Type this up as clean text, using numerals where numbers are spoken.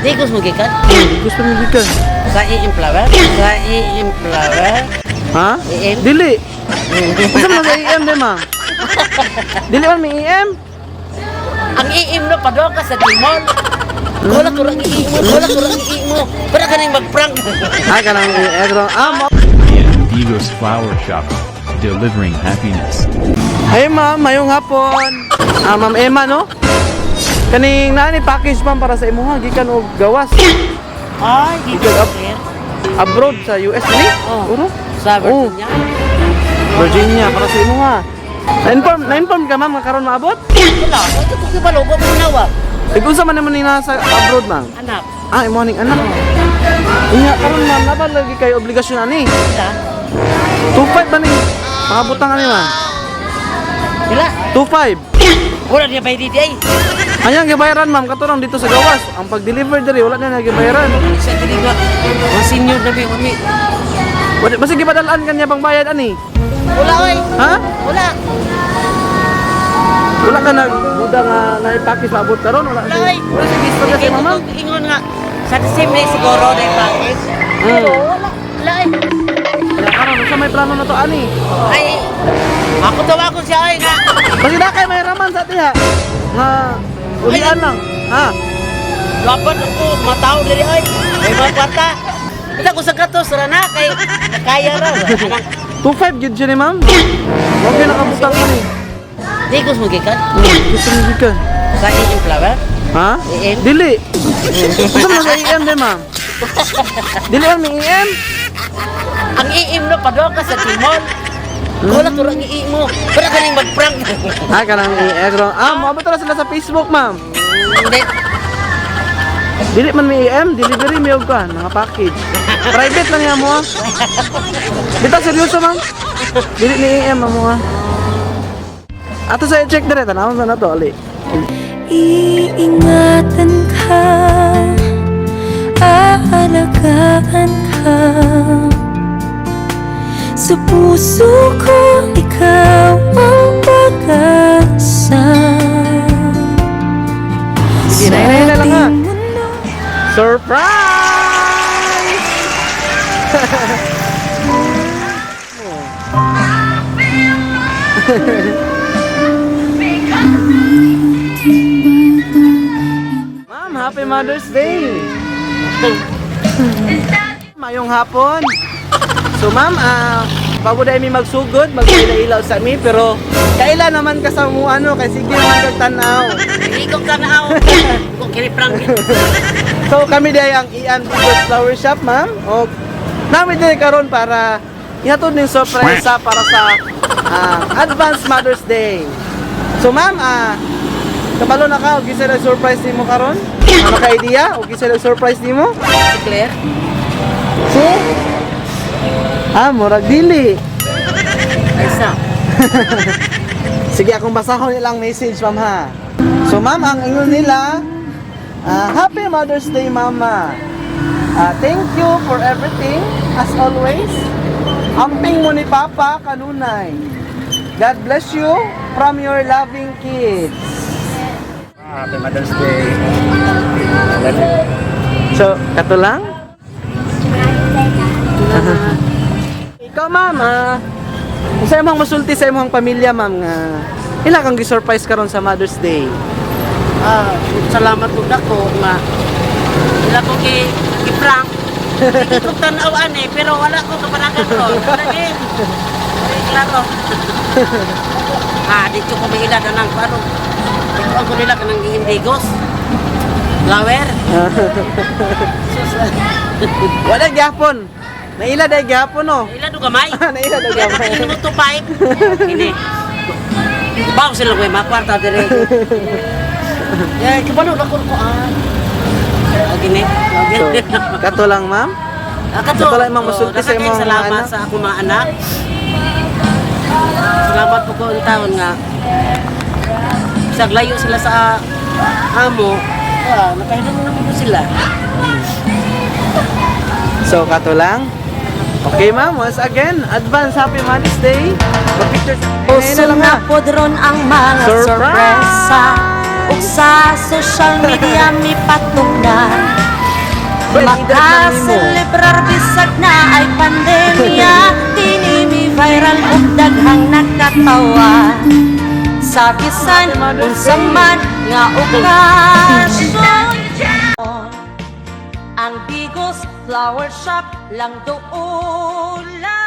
Digos mo gikan? Gusto mo gikan. Sa EM Flower? Sa EM Flower? Ha? EM? Dili. Unsa man sa EM di, ma'am? Dili man may EM? Ang EM no, padong ka sa Timon. Wala ko lang EM mo, wala ko lang EM mo. Para ka nang mag-prank. Ay, kanang EM. Ah, mo. Ian Digos Flower Shop, delivering happiness. Hey ma'am, mayong hapon. Ah, Ma'am Emma, no? Kaning naa ni package, ma'am, para sa imuha gikan og gawas. Ay, dito Gikan ka, up, sir. Abroad sa US ni? Oh. Uro? Sa Oh. Virginia. Virginia para sa imuha. Na-inform ka, ma'am, nga karon maabot? Wala, ito ko kibalo, ko nawa. Ig unsa man naman ni nasa abroad, ma'am? Anak, Ah, imo ning anak. Unya karon, ma'am, naba lagi kayo obligasyon ani. wala. 25 ba ni? Makabutang ani, ma'am. Wala. 25. Wala niya ba di ay? Ayang gibayaran, ma'am, kato lang dito sa gawas. Ang pag-deliver diri wala na gibayaran. Sa dili nga, mga senior na may mami. Wala basta gibadalan kanya pang bayad ani. Wala oy. Ha? Wala. Wala ka nagduda nga na-package maabot karon, wala. Wala oy. Wala sige istorya sa mama. Ingon nga sa the same day siguro na package. Pero wala. Wala ay. Ya karon unsa may plano na to ani? Ay, ako tawagon siya ay nga. Basta na kay may raman sa tiha. Nga ulian lang. Ha? Laban ako, matao diri ay. May mga kwarta. Kita ko sa katos ra na kay kaya ra. Anang 25 gyud siya ni ma'am. Okay nakabutang ani. Digos mo gikan? Gusto mo gikan. Sa EM Flower? Ha? EM? Dili. Unsa man sa EM di, ma'am? Dili man may EM? Ang EM no, padong ka sa Timon. Wala ko lang EM mo. Para ka ning mag-prank. Ah, kanang EM. Ah, moabot ra sila sa Facebook, ma'am. Hindi. Dili man may EM, delivery may og kuan, mga package. Private lang yan mo, ah. Bitaw seryoso, ma'am. Dili ni EM mo, ah. Ato sa i-check dire tanawon sa nato ali. Iingatan ka, aalagaan ka. Sa puso ko, ikaw ang pag-asa. Sige, na lang, ha. ating mundo. Surprise! Ma'am, Happy Mother's Day! Mayong hapon. So ma'am, bago dahil mi magsugod, magkaila-ilaw sa mi, pero kaila naman ka sa mo ano, kay sige naman kag tanaw. Ikaw ka na ako. Kung kini-prank. So kami dahil ang Ian Digos Flower Shop, ma'am. O namin din karon para ihatod ning sorpresa para sa Advance Mother's Day. So ma'am, kabalo na ka og kinsa na surprise nimo karon? Ano ka idea? Og kinsa na surprise nimo? Si Claire? Si? Ah, murag dili. Ay sa. Sige, akong basahon ilang message, ma'am, ha. So ma'am, ang ingon nila, "Happy Mother's Day, Mama. Thank you for everything, as always. Amping mo ni Papa, kanunay. God bless you from your loving kids." Happy Mother's Day. Love you. So, kato lang? Ikaw, ma'am, unsa imong masulti sa imong pamilya, ma'am, nga ila kang gi-surprise karon sa Mother's Day? Ah, salamat po dako nga ila ko ki prank. Hindi ko tanawan eh, pero wala ko kapanagan ko. Lagi. Ay, klaro. Ah, dito ko may ila nang paano. Dito ako nila kanang Indigos Flower. Sus, Wala gyapon. Naila dai gyapon, no. Ila do gamay. Naila do gamay. Kaya mo to pipe. Hindi. Bawo sila ko makwarta dire. Ya, kabalo na ko ko ah. Ah, gini. So, kato lang, ma'am. Ah, kato, Kato lang imong masulti sa daghang imong mga salamat anak. sa akong mga anak. Salamat po ko ang taon nga. Bisag layo sila sa amo. Ah, nakahidom na po sila. So, kato lang. Okay, ma'am. Once again, advance Happy Mother's Day. Mag-picture sa Uso lang, na ha. pod ron ang mga Surprise! sorpresa. Ug sa social media mipatok na. Well, edad lang nimo. Makaselebrar bisag na ay pandemya. Kini mi viral ug daghang nagkatawa sa bisan unsa man nga okasyon. Ang Digos Flower Shop lang doon.